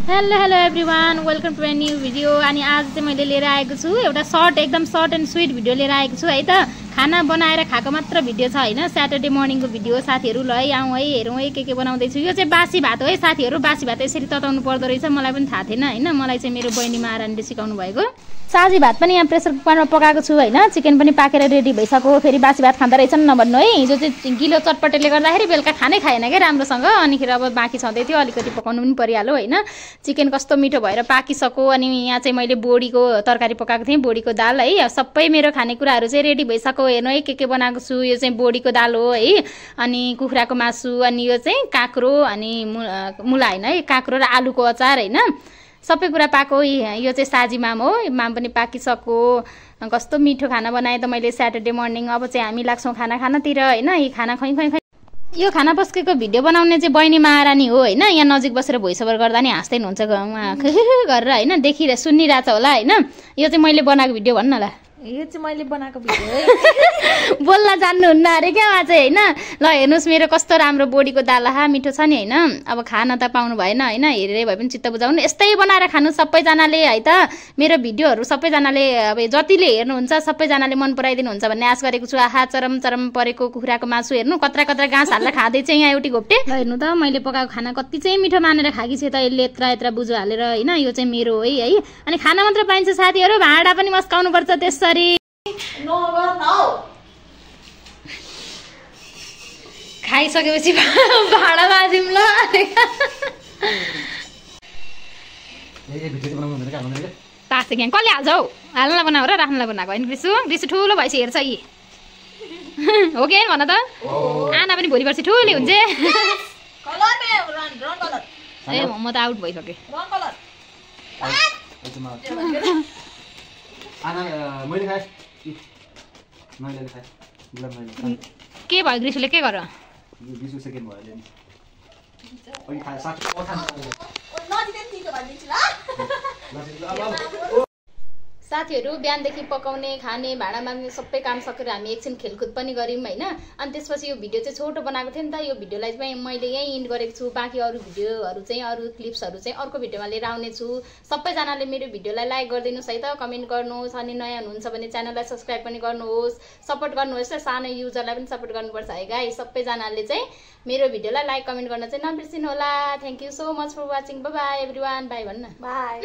Hello everyone, welcome to a new video. अनि आज चाहिँ मैले लिएर आएको छु एउटा एकदम सर्ट एन्ड स्विट भिडियो लिएर आएको छु है त। खाना बनाएर खाएको मात्र भिडियो छ हैन, स्याटरडे मर्निङको भिडियो। साथीहरु ल है आउँ है, हेरौँ है के बनाउँदै छु। यो चाहिँ बासी भात हो है साथीहरु। बासी भात यसरी तताउनु पर्दो रहेछ, मलाई पनि थाहा थिएन हैन। मलाई चाहिँ मेरो बहिनी महारानीले सिकाउनु भएको। साजी भात पनि यहाँ प्रेसर कुकरमा पकाएको छु हैन। चिकन पनि पाकेर रेडी भइसक्यो। फेरि बासी भात खाँदा रहेछन् नभन्नु है। हिजो चाहिँ गिलो चटपटेले गर्दाखेरि बेलुका खानै खाएन के राम्रोसँग। अनिखेर अब बाँकी छँदै थियो, अलिकति पकाउनु पनि परिहाल्यो हैन। चिकन कस्तो मिठो भएर पाकिसक्यो। अनि यहाँ चाहिँ मैले बोडीको तरकारी पकाएको थिएँ, बोडीको दाल है। सबै मेरो खानेकुराहरू चाहिँ रेडी भइसक्यो। हेर्नु है के बनाएको छु। यो चाहिँ बोडीको दाल हो है। अनि कुखुराको मासु, अनि यो चाहिँ काँक्रो, अनि मुला हैन है, काँक्रो र आलुको अचार हैन। सबै कुरा पाएको। यो चाहिँ साजी माम हो, माम पनि पाकिसक्यो। कस्तो मिठो खाना बनाएँ त मैले स्याटरडे मर्निङ। अब चाहिँ हामी लाग्छौँ खाना खानातिर हैन। यी खाना खै यो खाना पस्केको भिडियो बनाउने चाहिँ बहिनी महारानी हो हैन। यहाँ नजिक बसेर भोइस ओभर गर्दा नि हाँस्दै हुनुहुन्छ गरेर हैन, देखिरहेको सुनिरहेछ होला हैन। यो चाहिँ मैले बनाएको भिडियो भन्न ल। यो चाहिँ मैले बनाएको भिडियो है। बोल्न जान्नुहुन्न अरे क्या उहाँ चाहिँ हैन। ल हेर्नुहोस् मेरो कस्तो राम्रो बोडीको दाल, मिठो छ नि हैन। अब खाना त पाउनु भएन हैन, हेरेरै भए पनि चित्त बुझाउनु। यस्तै बनाएर खानु सबैजनाले है त। मेरो भिडियोहरू सबैजनाले अब जतिले हेर्नुहुन्छ सबैजनाले मन पराइदिनुहुन्छ भन्ने आश गरेको छु। आहा चरम चरम परेको कुखुराको मासु हेर्नु, कत्रा घाँस हालेर खाँदै चाहिँ यहाँ एउटी घोप्टे। ल हेर्नु त मैले पकाएको खाना कति चाहिँ मिठो मानेर खाकी छ त। यसले यत्रा बुझो हालेर हैन। यो चाहिँ मेरो हो है। अनि खाना मात्र पाइन्छ साथीहरू, भाँडा पनि मस्काउनु पर्छ त्यसरी। खाइसकेपछि भाडा बाजिम ल। तासे क्या कसले हाल्छ हौ? हाल्नलाई बनाएको र राख्नलाई बनाएको होइन? रिसु ठुलो भएपछि हेर्छ यी हो कि भन त। आना पनि भोलि पर्सि ठुली हुन्छ। ए म त आउट भइसकेँ। के भयो ग्रिसुले के गर? साथीहरू बिहानदेखि पकाउने, खाने, भाँडा माग्ने सबै काम सकेर हामी एकछिन खेलकुद पनि गऱ्यौँ हैन। अनि त्यसपछि यो भिडियो चाहिँ छोटो बनाएको थिएँ नि त। यो भिडियोलाई चाहिँ मैले यहीँ इन्ड गरेको छु। बाँकी अरू भिडियोहरू चाहिँ अरू क्लिप्सहरू चाहिँ अर्को भिडियोमा लिएर आउने छु। सबैजनाले मेरो भिडियोलाई लाइक गरिदिनुहोस् है त, कमेन्ट गर्नुहोस्। अनि नयाँ हुनुहुन्छ भने च्यानललाई सब्सक्राइब पनि गर्नुहोस्, सपोर्ट गर्नुहोस्। सानो युजरलाई पनि सपोर्ट गर्नुपर्छ है गाइस। सबैजनाले चाहिँ मेरो भिडियोलाई लाइक कमेन्ट गर्न चाहिँ नबिर्सिनु होला। Thank you so much for watching. Bye bye everyone. Bye भन्न। बाई।